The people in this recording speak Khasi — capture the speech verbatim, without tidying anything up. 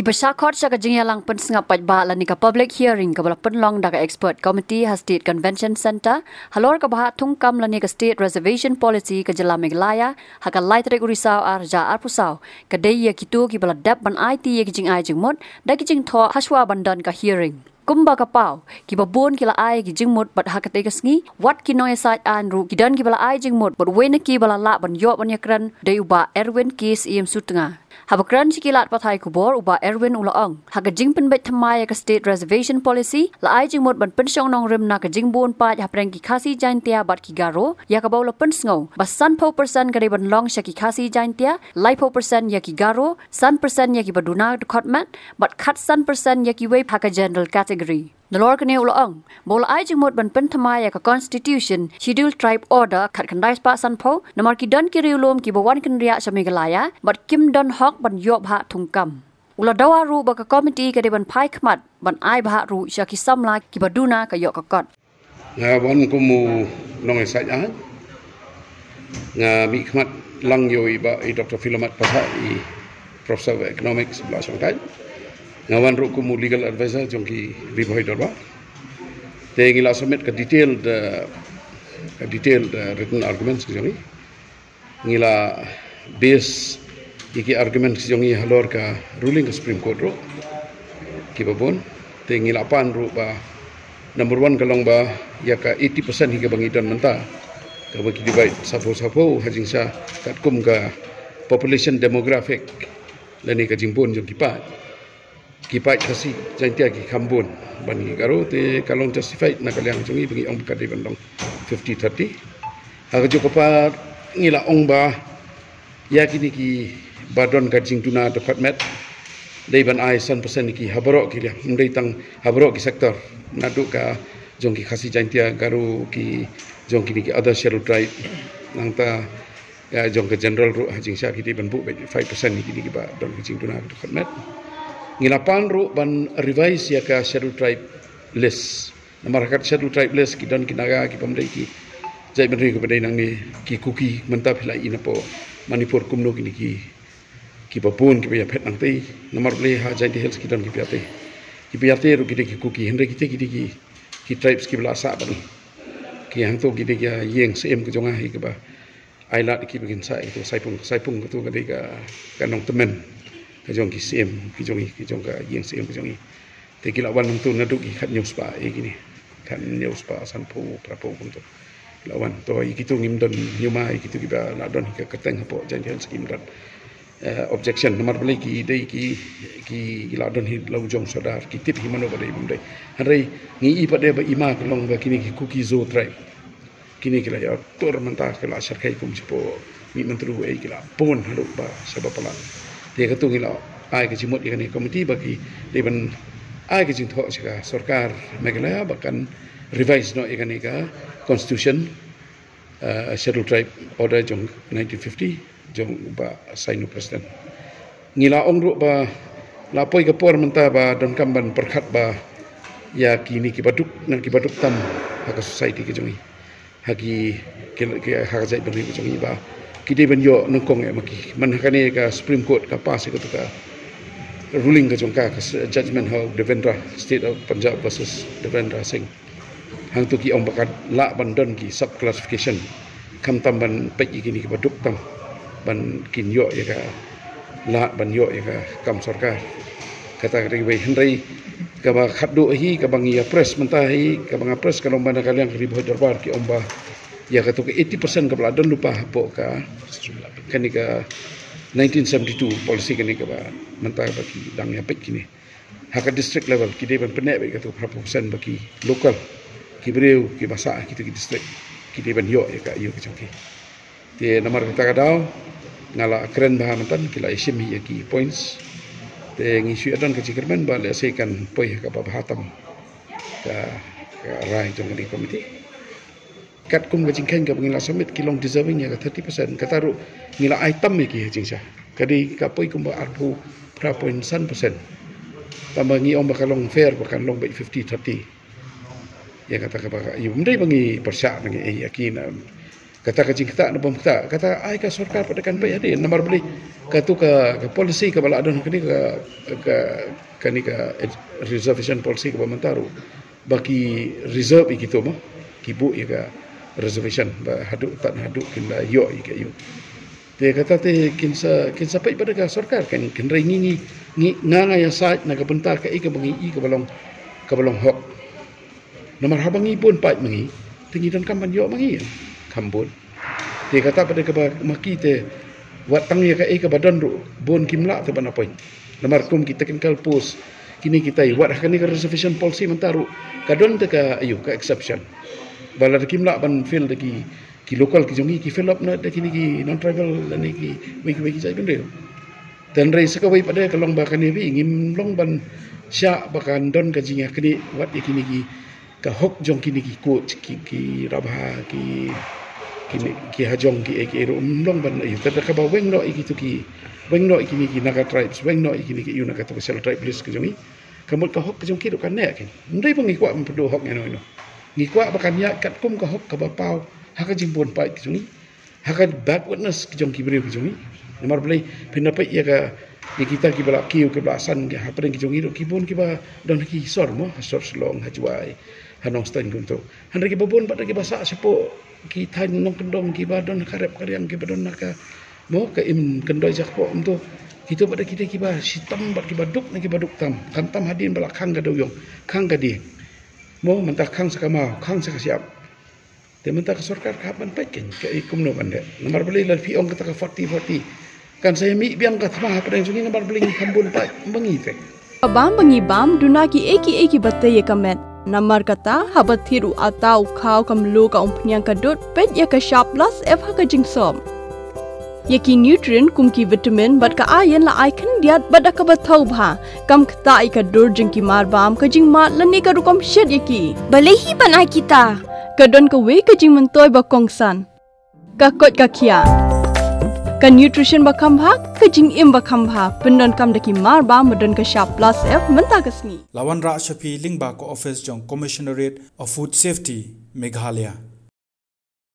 Ba shah khot sha ka jingïalang pynsngap paidbah lane ka public hearing kaba la pynlong da ka expert committee ha State Convention Centre halor ka bhah thungkam lane ka State Reservation Policy ka jylla Meghalaya ha ka lai tarik u Risaw ar hajar arphew saw, ka dei ïa kito kiba la dep ban aiti ïa ki jingai jingmut da ki jingthoh hashwa ban don ka hearing. Kumba ka paw, kiba bun ki la ai ki jingmut bad ha katei ka sngi, wat ki nongïasaid aiñ ruh ki don kiba la ai jingmut bad uwei na kiba la lah ban ïoh ban ïakren dei u Bah Erwin K Syiemsutnga. Haba kren sha ki lad pathai khubor, u Bah Erwin u la ong, ha ka jingpynbeit thymmai ïa ka State Reservation Policy, la ai jingmut ban pynshong nongrim na ka jingbun paid hapdeng ki Khasi Jaintia bad ki Garo, ïa kaba u la pynsngew ba sanphew percent ka dei ban long sha ki Khasi Jaintia, laiphew percent ïa ki Garo, san percent ïa kiba duna dkhot met, bad khatsan percent ïa kiwei ha ka general category. Nalor kane u la ong ba u la ai jingmut ban pynthymmai ïa ka Constitution, Scheduled Tribe Order khatkhyndai spah sanphew, namar ki don ki riewlum kiba wan kynriah sha Meghalaya bad kim don hok ban ïoh bhah thungkam. U la dawa ruh ba ka committee ka dei ban phai khmat ban ai bhah ruh sha ki samla kiba duna ka ïoh ka kot. Nga wan kum u nongïasaid aiñ. Nga mih khmat lang ïa i Bah, i Doctor Philomat Patha, i Professor of Economics, Bah Shongkai. Nga wan ruh kum u legal advisor jong ki Ri Bhoi Dorbar. Te ngi la submit ka detailed, uh, ka detailed, uh, written arguments ka jong ngi. Ngi la base ïa ki arguments jong ngi halor ka ruling ka Supreme Court ruh. Kiba bun. Te ngi la pan ruh ba number one ka long ba ïa ka eighty percent hi kaba ngi don mynta, kaba ki divide saphew saphew ha jingshisha katkum ka population demographic lane ka jingbun jong ki paid. Ki paid Khasi Jaintia ki kham bun ban ki Garo, te ka long justified na ka liang jong ngi ba ngi ong ba ka dei ban long fifty thirty. Ha kajuh ka por ngi la ong ba ïa kine kiba don ka jingduna dkhot met dei ban ai san percent ki ha baroh ki liang, ym dei tang ha baroh ki sector, naduh ka jong ki Khasi Jaintia, Garo, ki jong kine ki other scheduled tribe, nangta ïa jong ka general ruh ha jingshisha ki dei ban buh beit five percent ïa kine kiba don ka jingduna dkhot met. Ngi la pan ruh ban revise ïa ka scheduled tribe list. Namar ha ka scheduled tribe list ki don ki Naga, ki bym dei ki jaitbynriew kiba dei nangne, ki Kuki, mynta phi la ïohi napoh Manipur kumno kine ki, kiba bun kiba ïaphet nangtei. Namar balei ha Jaintia Hills ki don kiba ïatei. Kiba ïatei ruh ki dei ki Kuki, hynrei kitei ki dei ki, ki tribes kiba la sah bad ngi. Ki hangto ki dei ki ïing syiem ka jong nga hi kaba ai lad ïa ki ba kin sah ïa kato ka saipung. Ka saipung kato ka dei ka, ka nongtymmen ka jong ki syiem ki jong ngi, ki jong ka ïing syiem ka jong ngi. Te ki la wan hangto naduh ki khathynñiew spah ïa kine, khathynñiew spah sanphew phraphew kumto. Ki la wan, to ïa kito ngim don hynñiew ma, ïa kito kiba la don hi ka kyrteng hapoh Jaintia Hills ngim don, eh, objection. Namar balei ki dei ki, ki la don hi la u jong sordar, ki tip hi mano ba dei bym dei. Hynrei ngi i pat de ba i ma ka long ba kine ki Kuki-Zo tribe. Kine ki la ïa tur mynta ki la shyrkhei kum shiphew mih myntdu ei, ki la pun haduh ba shaba palat. Te kato ngi la ai ka jingmut ïa kane ka committee ba ki dei ban ai ka jingthoh sha ka sorkar Meghalaya ba kan revise noh ïa kane ka constitution, uh, Scheduled Tribe Order jong nineteen fifty jong u Bah Sainu President. Ngi la ong ruh ba la poi ka por mynta ba donkam ban pyrkhat ba ïa kine kiba duk, na kiba duk tam ha ka society ka jong ngi, ha ki, ki, ki, ha ka jaitbynriew ka jong ngi ba ki dei ban ïoh nyngkong eh ma ki. Man ha kane ka Supreme Court ka pass ïa kato ka ruling ka jong ka, ka s-, judgment ha u Devendra, State of Punjab versus Devendra Singh. Hangto ki ong ba ka lah ban don ki sub classification, khamtam ban peit ïa kine kiba duk tam ban kin ïoh ïa ka, lah ban ïoh ïa ka kam sorkar. Kata ka dei kawei, hynrei kaba khatduh hi kaba ngi ïa press mynta hi, kaba nga press ka long ba na ka liang ka Ri Bhoi Dorbar ki ong ba ïa kato ka eighty percent kaba la don lypa hapoh ka, kane ka nineteen seventy-two policy kane kaba mynta ba ki dang ïa peit kine. Ha ka district level ki dei ban pynneh beit kato ka phraphew percent ba ki local, ki briew kiba sah ha kito ki district, ki dei ban ïoh ïa ka aïu ka jong ki. Te namar kata ka daw nga la kren bha mynta, ki la ïashim hi ïa ki points. Te ngi shu ïa don ka jingkyrmen ba lehse kan poi ha kaba bha tam ka, ka rai jong kane ka committee. Katkum ka jingkheiñ kaba ngi la submit, ki long deserving ïa ka thirty percent. Kata ruh ngi la ai tam ïa ki ha jingshisha. Ka dei ka poi kumba arphew phra point san percent. Tangba ngi ong ba ka long fair ba kan long beit fifty thirty. Ïa kata kaba ka, ïa, ym dei ba ngi pyrshah na ngi, eh, ïa ki na, Kata ka jingkata na bym kata, kata ai ka sorkar pat kan peit hadien, namar balei katu ka, ka policy kaba la don kane ka, ka, kane ka reservation policy kaba mynta ruh ba ki reserve ïa kitu mo, ki buh ïa ka reservation ba haduh, tan haduh kin da ïoh ïa ka ïoh. Te kata te kin sa, kin sa peit pat da ka sorkar kan, kin rei ngi, ngi, ngi nga nga ïa sait na ka bynta kaei kaba ngi i kaba long, kaba long hok. Namar haba ngi bun paid ma ngi, te ngi donkam ban ïoh ma ngi, kham bun. Te kata pat da kaba ma ki te, wat tang ïa kaei kaba don ruh, bun kim lah te ban appoint. Namar kum ki technical post, kine kitai, wat ha kane ka reservation policy mynta ruh, ka don te ka, aïu, ka exception. Ba lada kim lah ban fill da ki, ki local ki jong ngi, ki fill up noh da kine ki non-tribal lane ki, wei ki, wei ki jait bynriew. Te hynrei sa kawei pat de ka long ba kane phi, ngim long ban shah ba kan don ka jingïaknieh wat ïa kine ki, ka hok jong kine ki coach, ki, ki rabha, ki, kine ki hajong, ki ei ki ei ruh, ym long ban, aïu, te da kaba weng noh ïa kitu ki, weng noh ïa kine ki Naga tribes, weng noh ïa kine ki, aïu, na katu ka special tribe list ka jong ngi. Ka mut ka hok ka jong ki ruh kan neh kein. Hynrei ba ngi kwah ban pynduh hok ïano ïano. Ngi kwah ba kan ïaid katkum ka hok kaba paw ha ka jingbun paid ka jong ngi, ha ka backwardness ka jong ki briew ka jong ngi. Namar balei, phin da peit ïa ka, ïa kita kiba la kiew, kiba la san, ki hapdeng ki jong ngi ruh ki bun kiba don ha ki sor mo, ha sor Shillong, ha Jowai, ha Nongstoiñ kumtu. Hynrei kiba bun pat de kiba sah shapoh ki thaiñ nongkyndong, kiba don ha ka rep ka riang, kiba don ha ka, mo, ka im kyndoi jakpoh kumtu. Kitu pat de kita kiba shitom bad kiba duk ne kiba duk tam, khamtam hadien ba la khang ka dewïong, khang ka dieng, mo, mynta khang sa ka maw, khang sa ka shyiap. Te mynta ka sorkar ka hap ban peit kein kaei kumno ban leh. Namar balei lada phi ong kata ka forty forty, kan sa ïa mih biang ka thma hapdeng jong ngi, namar balei ngi kham bun paid ma ngi te. Ka bam ba ngi bam, duna kiei kiei kiba tei ïa ka met. Namar kata, haba thied u ata, u khaw, ka mluh, ka umphniang, ka dud, peit ïa ka shap plus F ha ka jingsop. Ïa ki nutrient kum ki vitamin bad ka iron la ai khyndiat bad da kaba thaw bha. Kam ktah ïa ka dur jong ki mar bam, ka jingmad lane ka rukom shet ïa ki. Balei hi ban ai kita? Ka don kawei ka jingmyntoi ba kongsan. Ka koit ka khiah. Ka nutrition ba kham bha, ka jingim ba kham bha, pyndonkam da ki mar bam ba don ka shap plus F mynta ka sngi. La wanrah sha phi lyngba ka office jong Commissionerate of Food Safety, Meghalaya.